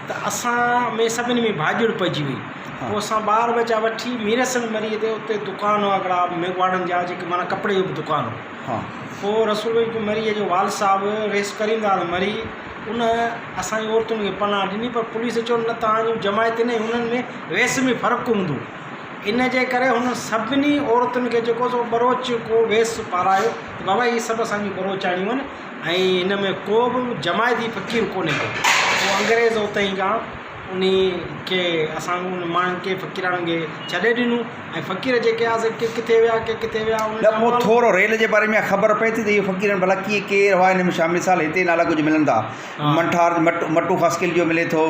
ته اسان ۾ سڀني ۾ ڀاڄڙ پئجي وئي. پوء اسان ٻار ٻچا وٺي ميرحسن مريء تي اتي دڪان هئا هڪڙا ميگهواڙن جا جيڪي معنيٰ ڪپڙي جو به دڪان هو. پوء رسول بخش مريء جو والد صاحب رئيس ڪريمداد مري ان اسان جي عورتن کي پناهه ڏني پر پوليس چيو نه توهان جون جماعتن ۽ انهن ۾ ويس ۾ فرق هوندو ان جي ڪري هنن سڀني عورتن کي جيڪو سو ٻروچ ڪو ويس پارايو ته بابا هي سڀ اسان جون ٻروچاڻيون آهن ۽ هن ۾ ڪو به جماعتي فقير ڪونهي ڪو پوء انگريز اتئين کان انهي کي اسان انهن ماڻهن کي فقيراڻين کي ڇڏي ڏنو ۽ فقير جيڪي آ سي ڪي ڪٿي ويا ڪي ڪٿي ويا انهن نه جا پوء مال ٿورو ريل جي باري ۾ خبر پئي ٿي ته اهي فقيرن ڀلا ڪيئن ڪير هئا ان ۾ شامل مثال هتي نالا ڪجهه ملن ٿا منٺار مٽ مٽو خاصخيلي جو ملي ٿو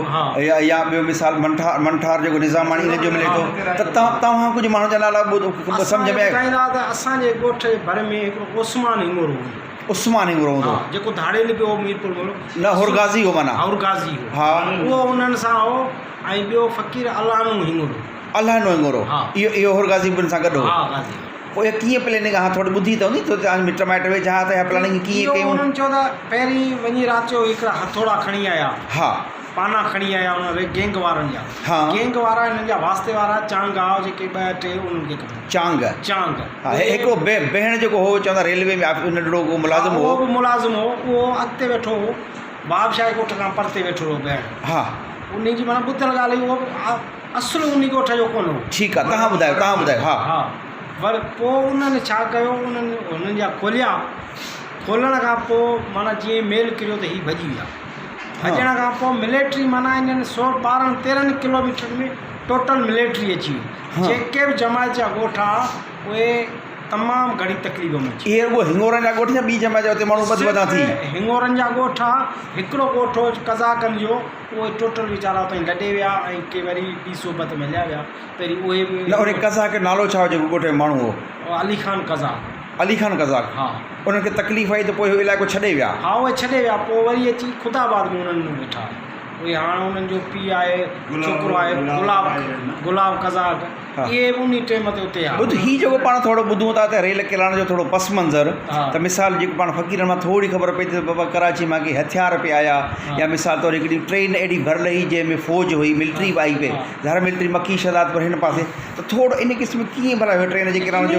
يا يا ٻيو مثال منٺار منٺار جيڪو نظاماڻي ان جو ملي ٿو ته توهان ڪجهه ماڻهن جا نالا اسان سمجهه کي ۾ آيا ٻڌائيندا ته اسان جي ڳوٺ جي ڀر ۾ هڪڙو عثمان هڱورو هوندو هو. عثمان هڱورو هوندو هو. ها جيڪو ڌاڙيل به هو ميرپور مورو. نه حرغازي هو معنيٰ. حرغازي هو. ها. اهو انهن سان هو ۽ ٻيو فقير الهانو هڱورو. الهانو هڱورو. ها. اهو اهو حرغازي به ان سان گڏ هو. ها غازي. پوء اها ڪيئن پليننگ ها ٿوري ٻڌي ته هوندي ته توهان جا مٽ مائٽ ويجها ها ته اها پلاننگ ڪيئن اهو ڪيون. انهن چيو ته پهرين وڃي رات جو هڪڙا هٿوڙا کڻي آيا. ها. پانا کڻي آيا انهن ري گينگ وارن جا. ها. گينگ وارا انهن جا واسطي وارا چانگ ها جيڪي ٻه ٽي انهن کي کپن. چانگ. چانگ. ها هڪڙو بهڻ جيڪو هو چوندا ريلوي ۾ آفيس ننڍڙو ڪو ملازم هو. اهو به ملازم هو اهو اڳتي ويٺو هو بادشاهي ڳوٺ کان پرتي ويٺو هو بهڻ. ها. انهي جي معنيٰ ٻڌل ڳالهه هئي اهو به اصل انهي ڳوٺ جو ڪونه هو. ٺيڪ آ تهان ٻڌايو تهان ٻڌايو ها. ها ور پوء انهن ڇا ڪيو انهن هنن جا کوليا کولڻ کان پوء معنيٰ جيئن ميل ڪريو ته هي ڀڄي ويا. ڀڄڻ کان پوء مليٽري معنيٰ انهن 112 13 ڪلوميٽرن ۾ ٽوٽل مليٽري اچي وئي. جيڪي به جماعت جا ڳوٺ ها اهي تمام گهڻي تڪليف ۾ اچي اهي رڳو هڱورن جا ڳوٺ يا ٻي جماعت جا اتي ماڻهو ٻڌ ٻڌان ٿي؟ صرف هڱورن جا ڳوٺ ها هڪڙو ڳوٺ هو قزاقن جو اهي ٽوٽل ويچارا اتان لڏي ويا ۽ ڪي وري ٻي صحبت ۾ هليا ويا پهرين اهي به نه انهي قزاق جو نالو ڇا هو جيڪو ڳوٺ ۾ ماڻهو هو؟ علي خان قزاق. علي خان قزاق ها. انهن کي تڪليف آئي ته پوء اهو علائقو ڇڏي ويا. ها اهي ڇڏي ويا پوء وري اچي خدا آباد ۾ انهن ويٺا اهي هاڻ انهن جو پيء آهي ڇوڪرو آهي گلاب گلاب قزاق اهي به انهي ٽيم تي اتي آيا. ٻڌ هي جيڪو پاڻ ٿورو ٻڌون ٿا ته ريل ڪيرائڻ جو ٿورو پس منظر ته مثال جيڪو پاڻ فقيرن مان ٿوري خبر پئي ته بابا ڪراچي مان ڪي هٿيار پئي آيا يا مثال طور هڪڙي ٽرين اهڙي ڀريل هئي جنهن ۾ فوج هئي ملٽري به آئي پئي ظاهر ملٽري مکي شهدادپور هن پاسي ته ٿورو ان قسم ڪيئن ڀلا ٽرين جي ڪيرائڻ جو.